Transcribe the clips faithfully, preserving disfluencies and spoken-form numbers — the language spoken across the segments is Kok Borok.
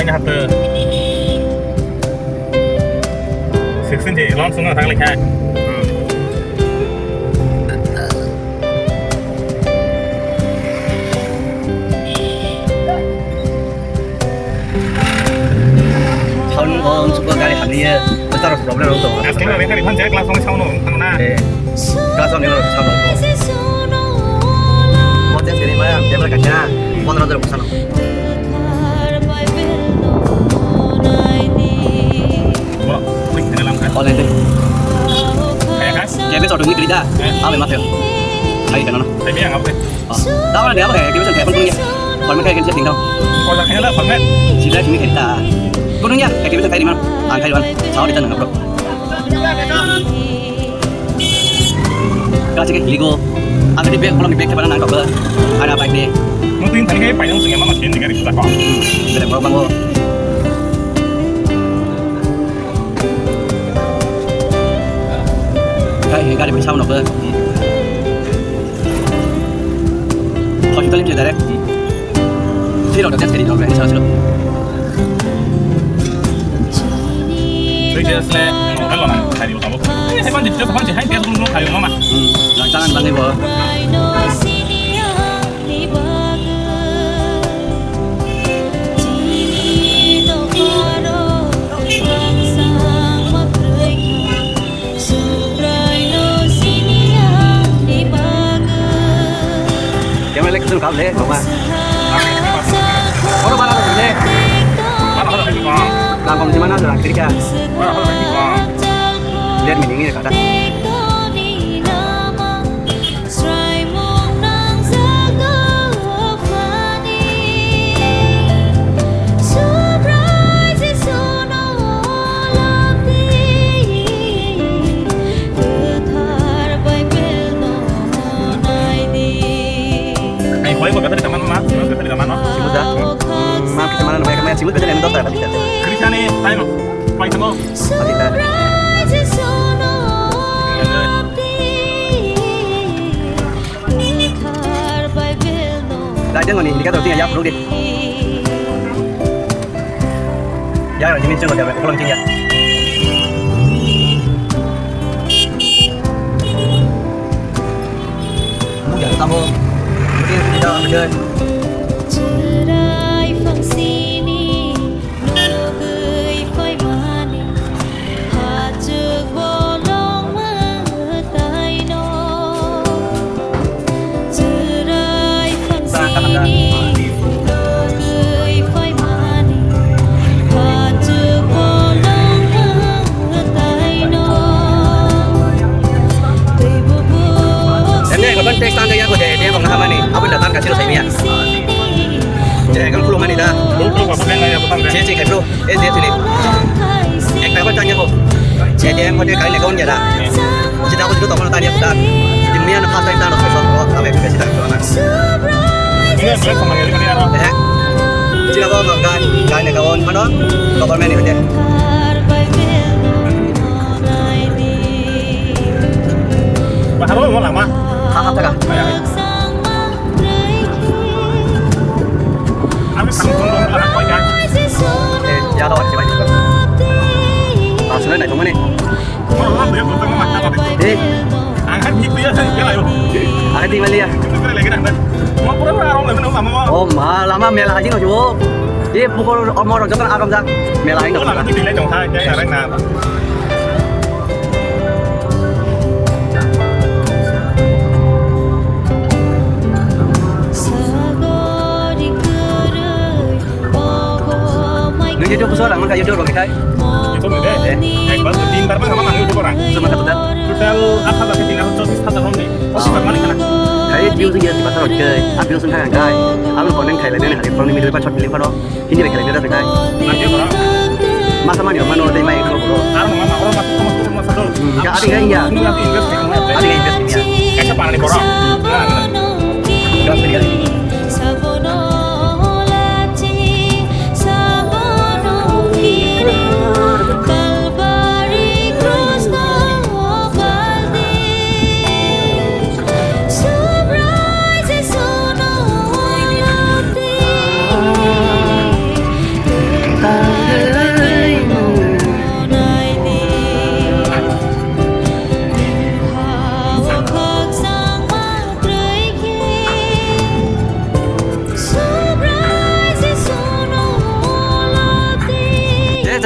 Ini hatu. Sixteen je launch nang thang lekha. Sound bong suka gari hamni ye, besar problem rok tongo. Asking lo lekha ri phan je class tong sound no thang na. Eh, class tong ni sound no. Mo test ni ma, table ka cha, pondro hajar ko sound. Online de. Kaya ka? Kaya be auto ni kerja. Eh. Apa yang mati? Hai, kenapa? Hai, biar apa? Oh, tahu dia apa kayak activation kayak pun punya. Format kayak gitu tinggal. Kalau kayaknya lah format. Sila sini kita. Punya activation kayak di mana? Angkai mana? Tahu di sana, bro. Kasi ke ligo. Ang tadi bag, pulang di bag ke mana nangkok ke? Ada apa ini? Mungkin tadi kayak payung sih emang masih ini kan sudah kok. Belum mau bangun. Kai, kai, bisa mau ke? Hospital ni direct. Siro da test kari dong, siro siro. Three days le, hotel lo na, kari lo tabo. Eh, sepan jit, sepan jit, hai test lo kari lo ma. Hmm, lang tangan bang ni bo. Camera le kusum kap le, koma. Oro bara le. Langkom sima na jora kirika. Ler mini ngi kata. Sraimung nangjago phani, Subrai Jisuno olopdi, kwthar Bible-no naidi. Ai, koi ko gathari kaman ma, gathari kaman no. Simu da. Ma kita mana, ma kita mana, simu gathari endo ta, ta. Krishna ni time, pai tamo. Subrai Jisuno olopdi. Laijak noni, ini kata tinggal ya, bro, deh. Ya, ini cuma dia, pulang cing ya. Mu ya, kamu. Mungkin kita ambil. Nugwi phaimani hachwk bolong mwtaino. Chwrai phangsini nugwi phaimani hachwk bolong mwtaino. Teibo buk. Ene, kapan text tanda ya ko de, de bang hamani. Abun da tan ka siro sai miya. Jai kan kulo mani da. Bro, bro, apa kan ya, apa kan? Cek, cek, bro. Eh, dia sini. Ekta apa tanya ko? Jadi yang kau dia kali ni kau ni ada. Cita aku dulu tak pernah tanya aku dah. Di mana nak pasang tanah kosong? Oh, kami aku kasih tahu sana. Ini yang black sama yang ini ada. Eh. Cita apa enggak kan? Kau ni kawan mana? Kau pernah ni dia. Baharu mau lama. Hah, apa kah? Ang samsung dong lang koi kan. Eh, ya lo, si bai. Asli nai tong mani. Eh. Ang kan gitu ya, ya ayo. Ang di mali ya. Oh, ma, lama mela haji no jo. Eh, pukul omor joto agam jak. Mela haji no. Oh, lama tu bilai dong, hai, ya, ya, na. Nung YouTube so lang ka YouTube rok khai. YouTube ni de. Eh. Ekbar to tin bar bang hamang YouTube orang. Cuma satu dah. Total apa lagi tinggal chobis hajar hong ni. Pasti tak malik kana. Khai views ya di pasar oke. Abi langsung khai khai. Abi konen khai lagi nih hari konen middle pas short film paro. Hindi bai khalai da thangkha. Masa mani mano dei mai ko ko. Aro mama oro masa to masa to masa to. Hmm, ya, adi ngai ya. Adi ngai invest ya. Kaisa panani koro. Gas ni gas.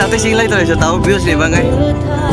Tei sing lai tonglaisio tao views ni bagwi.